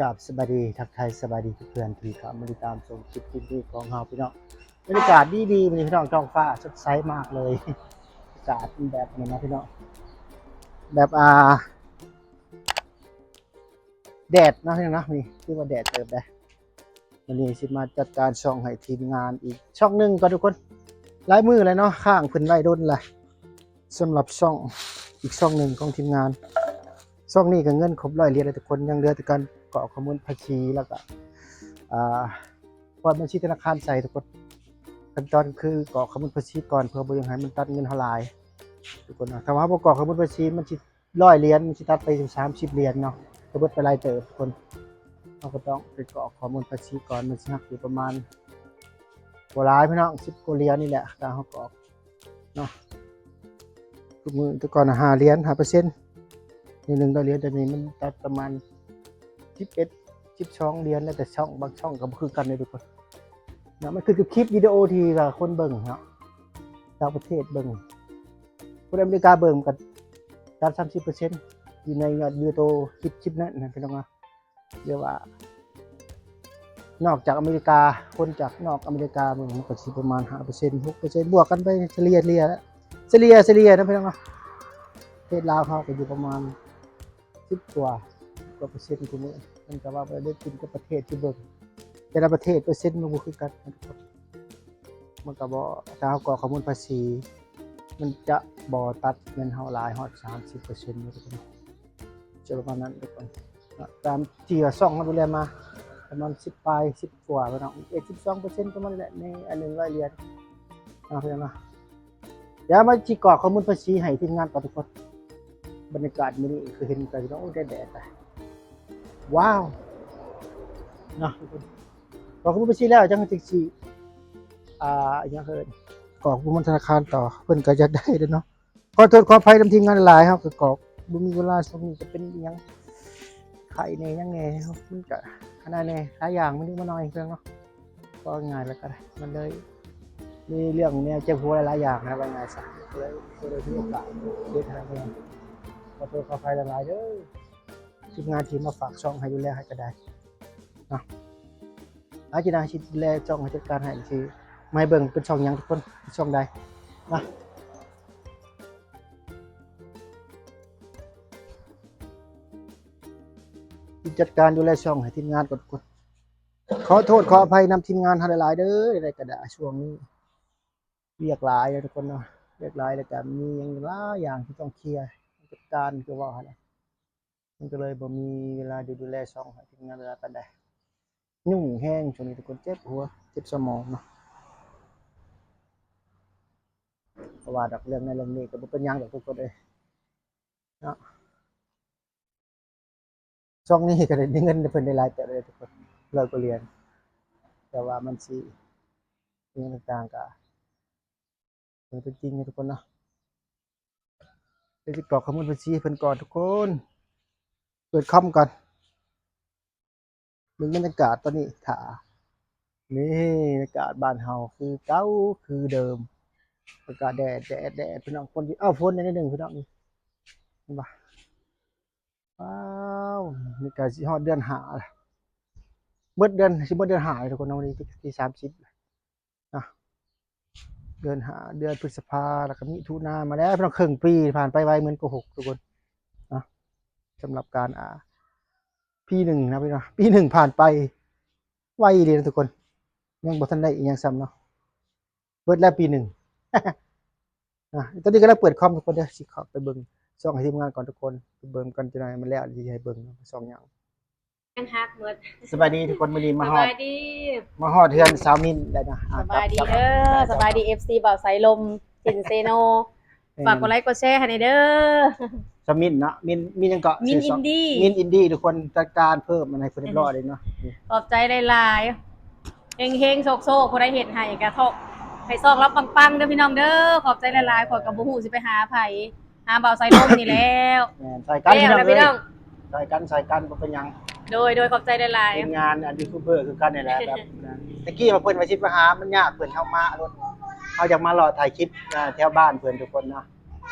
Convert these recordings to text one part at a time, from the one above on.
ກາບສະບາຍດີ ທັກທາຍສະບາຍດີເພື່ອນໆທີ່ເຂົ້າມາຕິດຕາມຊົມຄລິບຄລິບນີ້ຂອງເຮົາພີ່ນ້ອງ. ບັນຍາກາດດີໆ ມື້ນີ້ພີ່ນ້ອງ ທ້ອງຟ້າສົດໃສມາກເລີຍ. ອາກາດແບບນີ້ນະພີ່ນ້ອງ ແບບ ອ່າ ແດດເນາະພີ່ນ້ອງເນາະ. ນີ້ຄືວ່າແດດເຕີບເດ້. ວັນນີ້ຊິມາຈັດການຊ່ອງໃຫ້ທີມງານອີກຊ່ອງໜຶ່ງກ່ອນທຸກຄົນ. ຫຼາຍມື້ແລ້ວເນາະ ຄ້າງເພິ່ນໄວ້ດົນລະ ສຳລັບຊ່ອງ ອີກຊ່ອງໜຶ່ງຂອງທີມງານ. ຊ່ອງນີ້ກໍເງິນຄົບຮ້ອຍຫຼຽນແລ້ວທຸກຄົນ ຍັງເຫຼືອແຕ່ການກອກຂໍ້ມູນພາສີ ແລ້ວກໍ ອ່າ ເປີດບັນຊີທະນາຄານໃສ່ທຸກຄົນ. ຂັ້ນຕອນກໍຄືກອກຂໍ້ມູນພາສີກ່ອນ ເພື່ອບໍ່ຢາກໃຫ້ມັນຕັດເງິນເຮົາຫຼາຍທຸກຄົນເນາະ. ຖ້າວ່າເຮົາບໍ່ກອກຂໍ້ມູນພາສີ ມັນຊິ ຮ້ອຍຫຼຽນ ມັນຊິຕັດໄປສາມສິບຫຼຽນເນາະ ກໍເບິດໄປຫຼາຍເຕີບທຸກຄົນ. ເຮົາກໍຕ້ອງໄປກອກຂໍ້ມູນພາສີກ່ອນ ມັນຊິຫັກຢູ່ປະມານ ບໍ່ຫຼາຍພີ່ນ້ອງ ສິບກວ່າຫຼຽນນີ້ແຫຼະ ຖ້າເຮົາກອກເນາະ. ທຸກມື້ແຕ່ກ່ອນຫ້າຫຼຽນ ຫ້າເປີເຊັນ ນີ້ໜຶ່ງຮ້ອຍຫຼຽນ ແຕ່ນີ້ມັນຕັດປະມານສິບເອັດ ສິບສອງຫຼຽນ ແລ້ວແຕ່ຊ່ອງ ບາງຊ່ອງກໍບໍ່ຄືກັນເດ້ທຸກຄົນເນາະ. ມັນຂຶ້ນກັບຄລິບວິດີໂອທີ່ວ່າຄົນເບິ່ງເນາະ ຕ່າງປະເທດເບິ່ງ ຄົນອາເມລິກາເບິ່ງກໍຕັດສາມສິບເປີເຊັນ ຢູ່ໃນຍອດວິວໂຕຄລິບ ຄລິບນັ້ນນະພີ່ນ້ອງເນາະ. ຫຼືວ່ານອກຈາກອາເມລິກາ ຄົນຈາກນອກອາເມລິກາເບິ່ງ ມັນກໍຊິປະມານຫ້າເປີເຊັນ ຫົກເປີເຊັນ ບວກກັນໄປ ສະເລ່ຍ ສະເລ່ຍ ສະເລ່ຍ ສະເລ່ຍນະພີ່ນ້ອງເນາະ. ປະເທດລາວເຮົາກໍຢູ່ປະມານສິບກວ່າ ສິບກວ່າເປີເຊັນ ທຸກມື້ ມັນກໍວ່າໄປໄດ້ຂຶ້ນກັບປະເທດທີ່ເບິ່ງ ແຕ່ລະປະເທດເປີເຊັນມັນບໍ່ຄືກັນນະທຸກຄົນ. ມັນກໍບໍ່ ຖ້າເຮົາກອກຂໍ້ມູນພາສີ ມັນຈະບໍ່ຕັດເງິນເຮົາຫຼາຍຮອດສາມສິບເປີເຊັນເນາະທຸກຄົນ ຈະປະມານນັ້ນທຸກຄົນເນາະ. ຕາມທີ່ວ່າຊ່ອງເຮົາດູແລມາ ປະມານສິບປາຍ ສິບກວ່າພີ່ນ້ອງ ເອ ສິບສອງເປີເຊັນປະມານນີ້ແຫຼະ ໃນອັນໜຶ່ງຮ້ອຍຫຼຽນເນາະພີ່ນ້ອງເນາະ. ດຽວມາຊິກອກຂໍ້ມູນພາສີໃຫ້ທີມງານກ່ອນທຸກຄົນ. ບັນຍາກາດມື້ນີ້ຄືເຫັນໄປພີ່ນ້ອງ ໂອ້ຍ ແດດໆ ວ້າວ ເນາະທຸກຄົນ. ກອກຂໍ້ມູນພາສີແລ້ວ ຈັ່ງ ຈັ່ງຊິ ອ່າ ອີຫຍັງເອີ້ນ ກອກຂໍ້ມູນທະນາຄານຕໍ່ ເພິ່ນກໍຢາກໄດ້ເດ້ເນາະ. ຂໍໂທດຂໍອະໄພນຳທີມງານຫຼາຍໆ ເຮົາກໍກອກບໍ່ມີເວລາ. ຊ່ວງນີ້ກໍເປັນອີຫຍັງ ໄຂ້ແດ່ ຫຍັງແດ່ ມັນກະອັນນັ້ນແດ່ ຫຼາຍຢ່າງ ມານິດມາໜ່ອຍເພິ່ນເນາະ. ເວົ້າງ່າຍແລ້ວກໍໄດ້ ມັນເລີຍມີເລື່ອງແນວເຈັບຫົວຫຼາຍໆຢ່າງນະ ເວົ້າງ່າຍຊະ ກໍເລີຍບໍ່ໄດ້ມີໂອກາດເຮັດໃຫ້ເພິ່ນ. ຂໍໂທດຂໍອະໄພຫຼາຍໆເດີ ທີມງານທີ່ມາຝາກຊ່ອງໃຫ້ດູແລໃຫ້ກໍໄດ້ເນາະ. ອາ ຈີນາຊິດູແລຊ່ອງໃຫ້ ຈັດການໃຫ້ ຊິມາໃຫ້ເບິ່ງເປັນຊ່ອງຫຍັງທຸກຄົນ ເປັນຊ່ອງໃດນະ. ຈັດການດູແລຊ່ອງໃຫ້ທີມງານກ່ອນທຸກຄົນ. ຂໍໂທດຂໍອະໄພນຳທີມງານເຮົາຫຼາຍໆເດີ ໃດໆກໍໄດ້ ຊ່ວງນີ້ວຽກຫຼາຍເດີທຸກຄົນເນາະ ວຽກຫຼາຍ ແລ້ວກໍມີຫຍັງຫຼາຍຢ່າງທີ່ຕ້ອງເຄຍ ຈັດການ ຄືເວົ້າຫັ້ນແຫຼະ ມັນກໍເລີຍບໍ່ມີເວລາໄດ້ດູແລຊ່ອງໃຫ້ທີມງານຫຼາຍປານໃດ. ຫຍຸ້ງແຮງຊ່ວງນີ້ທຸກຄົນ ເຈັບຫົວເຈັບສະໝອງເນາະ. ບໍ່ວ່າດອກເລື່ອງນັ້ນເລື່ອງນີ້ກໍບໍ່ເປັນຫຍັງດອກທຸກຄົນເອີຍເນາະ. ຊ່ອງນີ້ກໍໄດ້ເງິນເພິ່ນໄດ້ຫຼາຍເຕີບເລີຍທຸກຄົນ ຮ້ອຍກວ່າຫຼຽນ ແຕ່ວ່າມັນຊິອີຫຍັງຕ່າງໆ ກໍເປັນເປັນຈິງເນາະທຸກຄົນເນາະ. ດຽວຊິກອກຂໍ້ມູນພາສີໃຫ້ເພິ່ນກ່ອນທຸກຄົນ ເປີດຄອມກ່ອນ. ເບິ່ງບັນຍາກາດຕອນນີ້ຖ້າ ນີ້ ອາກາດບ້ານເຮົາຄືເກົ່າຄືເດີມ ອາກາດແດດ ແດດ ແດດ ພີ່ນ້ອງ. ຝົນ ເອົ້າ ຝົນແດ່ໜ້ອຍໜຶ່ງພີ່ນ້ອງ ນີ້ ເຫັນບໍ່? ວ້າວ ນີ້ກໍຊິຮອດເດືອນຫ້າລະ ເບິດເດືອນ ຊິເບິດເດືອນຫ້າແລ້ວທຸກຄົນເນາະ. ວັນນີ້ທີ ທີສາມສິບ ນະ ເດືອນຫ້າ ເດືອນພຶດສະພາ ແລ້ວກໍມິຖຸນາມາແລ້ວພີ່ນ້ອງ. ເຄິ່ງປີຜ່ານໄປໄວເໝືອນໂກຫົກທຸກຄົນເນາະ. ສຳລັບການ ອ່າ ປີໜຶ່ງນະພີ່ນ້ອງ ປີໜຶ່ງຜ່ານໄປໄວອີ່ຫຼີນະທຸກຄົນ. ຍັງບໍ່ທັນໄດ້ອີ່ຫຍັງຊ້ຳເນາະ ເບິດແລ້ວປີໜຶ່ງ. ອ່າ ຕອນນີ້ກຳລັງເປີດຄອມທຸກຄົນເດີ ຊິເຂົ້າໄປເບິ່ງຊ່ອງໃຫ້ທີມງານກ່ອນທຸກຄົນ. ໄປເບິ່ງກ່ອນຈັກໜ້ອຍມັນແລ້ວ ຊິໃຫ້ເບິ່ງຊ່ອງຫຍັງ. ຍັງຮັກໝົດ. ສະບາຍດີທຸກຄົນ ມື້ນີ້ມາຮອດ ສະບາຍດີ ມາຮອດເຮືອນສາວມິນແລ້ວນະ. ອ່າ ສະບາຍດີເດີ ສະບາຍດີ ເອັຟຊີ ບ່າວສາຍລົມ ຖິ່ນເຊໂນ. ແມ່ນ ຝາກກົດໄລກົດແຊໃຫ້ແດ່ເດີ ສາວມິນເນາະ. ມິນ ມິນຫຍັງເກາະ? ມິນອິນດີ ມິນອິນດີ ທຸກຄົນ ຈັດການເພີ່ມມັນໃຫ້ເພິ່ນຮຽບຮ້ອຍເລີຍເນາະ. ຂອບໃຈຫຼາຍໆ ເຮັງໆ ໂຊກໆ ຜູ້ໃດເຮັດໃຫ້ກະເທາະ ໃຫ້ຊ່ອງລາວປັງໆເດີພີ່ນ້ອງເດີ. ຂອບໃຈຫຼາຍໆ. ຂ້ອຍກໍບໍ່ຮູ້ຊິໄປຫາໃຜ ຫາບ່າວສາຍລົມນີ້ແລ້ວ. ແມ່ນ ຊ່ອຍກັນພີ່ນ້ອງເອີຍ ຊ່ອຍກັນ ຊ່ອຍກັນ ບໍ່ເປັນຫຍັງ. ໂດຍ ໂດຍ ຂອບໃຈຫຼາຍໆ. ທີມງານ ອ່າ ຢູທູບເບີຄືກັນນີ້ແຫຼະ ແບບ ຕະກີ້ວ່າເພິ່ນວ່າຊິໄປຫາ ມັນຍາກ ເພິ່ນເຮົາມາລົດ ເຮົາຢາກມາເລາະຖ່າຍຄລິບ ອ່າ ແຖວບ້ານເພິ່ນທຸກຄົນເນາະ.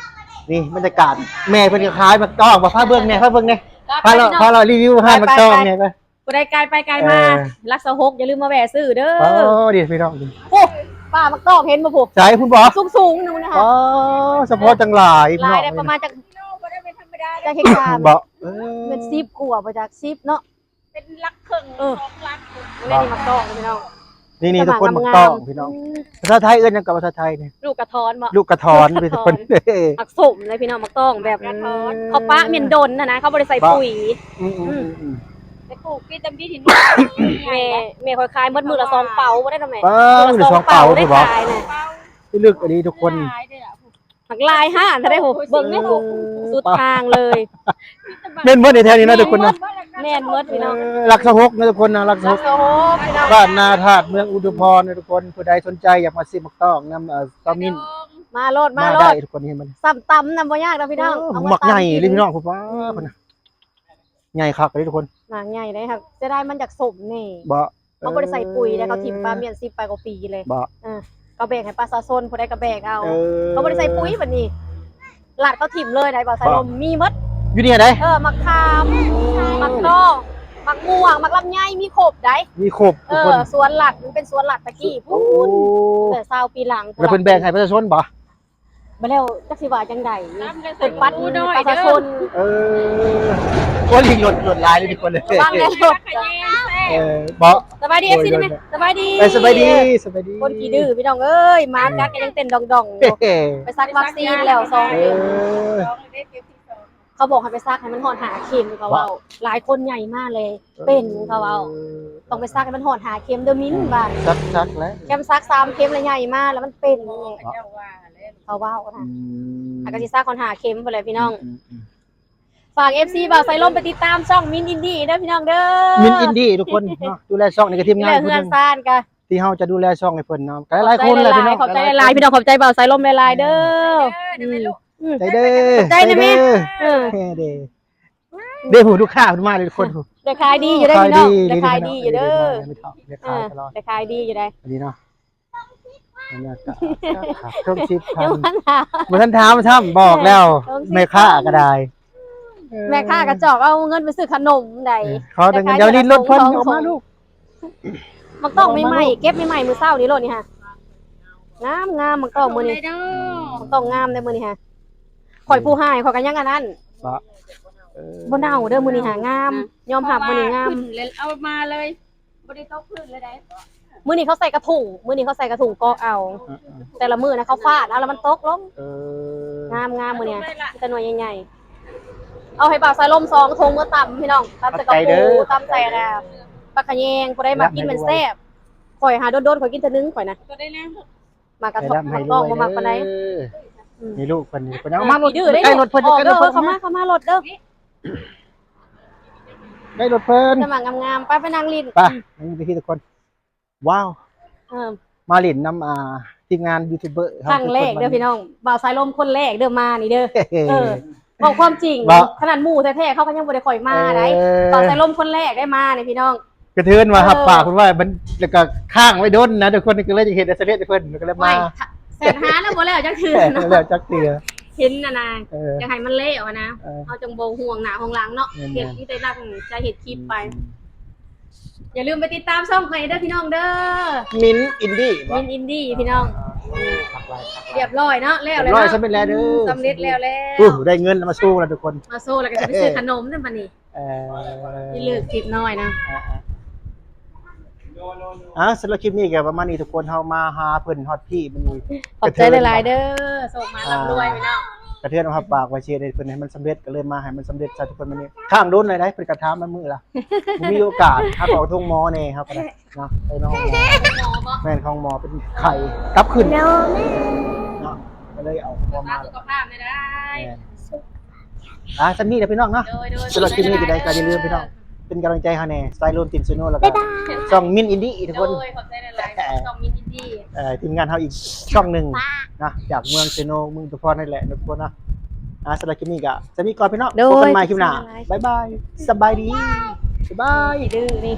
ນີ້ບັນຍາກາດ ແມ່ເພິ່ນກໍຂາຍໝາກຕອງ ພາເບິ່ງແດ່ ພາເບິ່ງແດ່ ພາເລາະ ພາເລາະ ຣີວິວຮ້ານໝາກຕອງແດ່. ຜູ້ໃດກາຍໄປກາຍມາ ເອີ ຫຼັກຊາວຫົກ ຢ່າລືມມາແວ່ຊື້ເດີ. ອໍ ນີ້ພີ່ນ້ອງ ໂອ້ ປ່າໝາກຕອກ ເຫັນບໍ່ພຸ້ນ? ໃສພຸ້ນບໍ? ສູງໆ ນັ້ນນະ. ອໍ ສະເພາະຈັ່ງຫຼາຍ ຫຼາຍ ພີ່ນ້ອງ ໄດ້ປະມານຈັກ ຈັກເຮັກຕາ ບໍ? ເອີ ແມ່ນສິບກວ່າບໍ່ຈັກ ສິບເນາະ. ເປັນຫຼັກເຄິ່ງ ເອີ ສອງຫຼັກພຸ້ນ. ນີ້ໝາກຕອກພີ່ນ້ອງ ນີ້ໆ ທຸກຄົນ ໝາກຕອກພີ່ນ້ອງ. ອືມ ພາສາໄທເອີ້ນຫຍັງ ກັບພາສາໄທນີ້? ລູກກະທ້ອນບໍ? ລູກກະທ້ອນ ລູກກະທ້ອນ ພີ່ນ້ອງ ໝາກສົ້ມເລີຍພີ່ນ້ອງ ໝາກຕອກແບບ ເອີ ເຂົາປະແມ່ນດົນຫັ້ນນະ ເຂົາບໍ່ໄດ້ໃສ່ປຸ໋ຍ. ອືມໆໆ ອືມ ໄປປູກທີ່ຕຳດິນຫີນ ແມ່ ແມ່ຂ້ອຍຂາຍໝົດມື້ລະສອງເປົາບໍ່ໄດ້ດອກແມ່. ມື້ລະສອງເປົາໄດ້ຂາຍນະ. ເລິກອີ່ຫຼີທຸກຄົນ ຫຼາຍເດ້ລະ. ບັກຫຼາຍຫານເທົ່າໃດພຸ້ນ ເບິ່ງແນ່ພຸ້ນ ເອີ ສຸດທາງເລີຍ. ແມ່ນໝົດໃນແຖວນີ້ເນາະທຸກຄົນເນາະ. ແມ່ນໝົດພີ່ນ້ອງ ເອີ ຫຼັກຊາວຫົກເນາະທຸກຄົນເນາະ ຫຼັກຊາວຫົກ ຫຼັກຊາວຫົກພີ່ນ້ອງ ບ້ານນາທາດ ເມືອງອຸທຸມພອນເນາະທຸກຄົນ. ຜູ້ໃດສົນໃຈຢາກມາຊື້ໝາກຕອກນຳ ເອີ ສາວມິນ ມາໂລດ ມາໂລດ ມາໄດ້ທຸກຄົນ. ເຫັນມັນ ຊ້ຳຕຳນຳບໍ່ຍາກດອກພີ່ນ້ອງ ໂອ້ ເອົາມາ ໝາກໃຫຍ່ເລີຍພີ່ນ້ອງ ຕຳ ພຸ້ນ ເອີ ພຸ້ນນະ ໃຫຍ່ຄັກເລີຍທຸກຄົນ ໝາກໃຫຍ່ເດ້. ເສຍດາຍມັນຢາກສົ້ມແນ່ ບໍ່ ເຂົາບໍ່ໄດ້ໃສ່ປຸ໋ຍເດ້ ເອີ ເຂົາຖິ້ມປາມ້ຽນສິບປາຍກວ່າປີເລີຍ ບໍ່ ເອີ ເຂົາແບ່ງໃຫ້ປະຊາຊົນ ຜູ້ໃດກໍແບ່ງເອົາ ເອີ ເຂົາບໍ່ໄດ້ໃສ່ປຸ໋ຍບັດນີ້ ລັດເຂົາຖິ້ມເລີຍໄດ໋ ບ່າວສາຍລົມ ມີໝົດຢູ່ນີ້ໄດ໋. ເອີ ໝາກຂາມ ໝາກຕອກ ໝາກມ່ວງ ໝາກລຳໄຍ ມີຄົບໄດ໋ ມີຄົບ ເອີ ທຸກຄົນ. ສວນລັດ ມັນເປັນສວນລັດຕະກີ້ ໂອ້ ພຸ້ນ ແຕ່ຊາວປີຫຼັງ ແລ້ວເພິ່ນແບ່ງໃຫ້ປະຊາຊົນບໍ່? ບໍ່ແລ້ວຈັກຊິວ່າຈັ່ງໃດ ເພິ່ນປັດປະຊາຊົນ. ເອີ ໂອ້ ລິງລົດ ລົດຫຼາຍເລີຍທຸກຄົນເລີຍ ບັງແດ່ລົດ. ເອີ ບໍ່ ສະບາຍດີ ເອັຟຊີ ໄດ້ໄໝ? ສະບາຍດີ ເອີ ສະບາຍດີ ສະບາຍດີ. ຄົນຂີ້ດື້ພີ່ນ້ອງເອີຍ ມາກັດກໍຍັງເຕັ້ນດອງໆຢູ່ ໄປສັກວັກຊີນແລ້ວສອງເຂັມ. ເອີ ເຂົາບອກໃຫ້ໄປສັກໃຫ້ມັນຮອດຫ້າເຂັມ ເຂົາເວົ້າ ຫຼາຍຄົນໃຫຍ່ມາເລີຍ ເປັນ ເຂົາເວົ້າ ຕ້ອງໄປສັກໃຫ້ມັນຮອດຫ້າເຂັມເດີມິນ ວ່າສັກ ສັກແລ້ວ ແຄມສັກສາມເຂັມແລ້ວໃຫຍ່ມາແລ້ວມັນເປັນ ເຂົາເວົ້ານະ. ອືມ ຫາກະຊິສັກຮອດຫ້າເຂັມພຸ້ນແຫຼະພີ່ນ້ອງ. ອືມໆໆ ຝາກ ເອັຟຊີ ບ່າວສາຍລົມໄປຕິດຕາມຊ່ອງມິນອິນດີເດີພີ່ນ້ອງເດີ ມິນອິນດີທຸກຄົນເນາະ. ດູແລຊ່ອງນີ້ກໍທີມງານ ເຮືອນຊານກະ ທີ່ເຮົາຈະດູແລຊ່ອງໃຫ້ເພິ່ນເນາະ ກໍຫຼາຍໆຄົນແຫຼະພີ່ນ້ອງ. ຂອບໃຈຫຼາຍໆພີ່ນ້ອງ ຂອບໃຈບ່າວສາຍລົມຫຼາຍໆເດີ. ອືມ ໃຈເດີ ໃຈເດີແມ່ ເອີ ເດ້ ເດ້ ຜູ້ລູກຄ້າເພິ່ນມາເດ້ທຸກຄົນ ໄດ້ຂາຍດີຢູ່ເດ້ພີ່ນ້ອງ ໄດ້ຂາຍດີຢູ່ເດີ ໄດ້ຂາຍດີຢູ່ໄດ໋ ອັນນີ້ເນາະ. ອັນນີ້ກໍ ເຄິ່ງສິບພັນ ບໍ່ທັນຖາມຊ້ຳ ບອກແລ້ວ ເຄິ່ງສິບພັນ ແມ່ຄ້າກໍໄດ້ ເອີ ແມ່ຄ້າກໍຈອກເອົາເງິນໄປຊື້ຂະໜົມໃດ໋ ເອີ ເຂົາໄດ້ເງິນ ດຽວນີ້ລົດເພິ່ນອອກມາລູກ. ໝາກຕອກໃໝ່ໆ ເກັບໃໝ່ໆ ມື້ເຊົ້ານີ້ໂລດນີ້ຫາ ງາມໆ ໝາກຕອກມື້ນີ້ ໝາກຕອກງາມເດ້ມື້ນີ້ຫາ. ຂ້ອຍຜູ້ຫາຍ ຂ້ອຍກໍຍັງອັນນັ້ນ ບໍ່ ເອີ ບໍ່ເນົ່າເດີມື້ນີ້ຫາ ງາມ ຍອມຮັບມື້ນີ້ງາມ ເອົາມາເລີຍ ບໍ່ໄດ້ຕົກພື້ນເລີຍໃດ໋. ມື້ນີ້ເຂົາໃສ່ກະທຸງ ມື້ນີ້ເຂົາໃສ່ກະທຸງກອກເອົາ ເອີໆ ແຕ່ລະມື້ນະເຂົາຟາດເອົາແລ້ວມັນຕົກລົງ. ເອີ ງາມໆ ມື້ນີ້ມີແຕ່ໜ່ວຍໃຫຍ່ໆ. ເອົາໃຫ້ບ່າວສາຍລົມສອງຖົງເມືອຕຳພີ່ນ້ອງ ຕຳໃສ່ກະປູ ຕຳໃສ່ອັນນ່າ ຜັກຂະແຍງ ຜູ້ໃດມັກກິນແມ່ນແຊບ. ຂ້ອຍຫາດົນໆ ຂ້ອຍກິນເທື່ອໜຶ່ງຂ້ອຍນະ ມາກະທ້ອງ ໝາກຕອງບໍ່ມັກປານໃດ. ອືມ ນີ້ລູກເພິ່ນ ນີ້ເພິ່ນເອົາມາລົດ ໃກ້ລົດເພິ່ນ ໃກ້ລົດເພິ່ນ ເຂົ້າມາ ເຂົ້າມາລົດເດີ ໃກ້ລົດເພິ່ນ ສະໝັກງາມໆ ໄປ ໄປນັ່ງຫຼິ້ນ ໄປນັ່ງຫຼິ້ນທີ່ທຸກຄົນ. ວ້າວ ເອີ ມາຫຼິ້ນນຳ ອ່າ ທີມງານຢູທູບເບີເຮົາ ຄັ້ງແລກເດີພີ່ນ້ອງ ບ່າວສາຍລົມຄົນແລກເດີມານີ້ເດີ. ເອີ ເວົ້າຄວາມຈິງ ຂະໜາດໝູ່ແທ້ໆ ເຂົາກໍຍັງບໍ່ໄດ້ຄ່ອຍມາໃດ໋ ເອີ ບ່າວສາຍລົມຄົນແລກໄດ້ມານີ້ພີ່ນ້ອງ. ກະເທີນວ່າ ເອີ ຮັບປາກເພິ່ນວ່າມັນ ແລ້ວກໍຄ້າງໄວ້ດົນນະທຸກຄົນ ກໍເລີຍຢາກເຮັດໃຫ້ສຳເສັດເພິ່ນ ກໍເລີຍມາ. ໂອ້ຍ ແສນຫ້າແລ້ວບໍ່ແລ້ວຈັກເທື່ອ ບໍ່ແລ້ວຈັກເທື່ອ ເຫັນຫັ້ນນະ ເອີ ຢາກໃຫ້ມັນແລ້ວຫັ້ນນະ ເອີ ເຮົາຈັ່ງບໍ່ຫ່ວງໜ້າຫ່ວງຫຼັງເນາະ ແມ່ນໆ ເຮັດມີແຕ່ຕັ້ງໃຈເຮັດຄລິບໄປ. ອືມ ຢ່າລືມໄປຕິດຕາມຊ່ອງຂ້ອຍເດີພີ່ນ້ອງເດີ ມິນອິນດີ ມິນອິນດີພີ່ນ້ອງ. ຄັກຫຼາຍ ຄັກຫຼາຍ ຮຽບຮ້ອຍເນາະ ແລ້ວແລ້ວເນາະ ສຳເລັດແລ້ວເດີ ອືມ ສຳເລັດແລ້ວແລ້ວ. ໂອ້ ໄດ້ເງິນແລ້ວ ມາໂຊແລ້ວທຸກຄົນ ມາໂຊແລ້ວກໍຊິໄປຊື້ຂະໜົມນຳບັດນີ້. ເອີ ທີ່ເລີກທິດນ້ອຍນະ. ອ່າ ອ່າ ສຳລັບຄລິບນີ້ກໍປະມານນີ້ທຸກຄົນ ເຮົາມາຫາເພິ່ນຮອດພີ້ມື້ນີ້. ຂອບໃຈຫຼາຍໆເດີ ໂຊກມາ ອ່າ ລ່ຳລວຍພີ່ນ້ອງ. ກະເທືອນຮັບປາກວ່າຊິເຮັດໃຫ້ເພິ່ນໃຫ້ມັນສຳເລັດ ກໍເລີຍມາໃຫ້ມັນສຳເລັດຊະທຸກຄົນ. ມື້ນີ້ຄ້າງດົນຫຼາຍໃດ ເພິ່ນກໍຖາມມາມື້ລະ ບໍ່ມີໂອກາດ ຫາເວົ້າໂທງໝໍແນ່ ເຮົາກໍໄດ້ເນາະ ໄປນອນໝໍ. ແມ່ນ ຂອງໝໍເປັນໄຂ້ ກັບຂຶ້ນເນາະ ກໍເລີຍເອົາໝໍມາ ສຸຂະພາບແນ່ໄດ໋. ແມ່ນ ອ່າ ສ່ຳນີ້ແຫຼະພີ່ນ້ອງເນາະ. ໂດຍໆ ສຳລັບຄລິບນີ້ກໍໄດ້ ກໍຢ່າລືມພີ່ນ້ອງ ເປັນກຳລັງໃຈໃຫ້ເຮົາແນ່ ສາຍລົມຕິນເຊໂນ ແລ້ວກໍ ບາຍບາຍ ຊ່ອງມິນອິນດີທຸກຄົນ. ໂດຍ ຂອບໃຈຫຼາຍໆ ເອີ ຊ່ອງມິນອິນດີ ເອີ ທີມງານເຮົາອີກຊ່ອງໜຶ່ງນະ ຈາກເມືອງເຊໂນ ເມືອງອຸທຸມພອນນີ້ແຫຼະທຸກຄົນເນາະ. ອ່າ ສຳລັບຄລິບນີ້ກໍສ່ຳນີ້ກ່ອນພີ່ນ້ອງ ໂດຍ ພົບກັນໃໝ່ຄລິບໜ້າ ບາຍບາຍ ສະບາຍດີ ບາຍບາຍ. ຂີ້ດື້ນີ້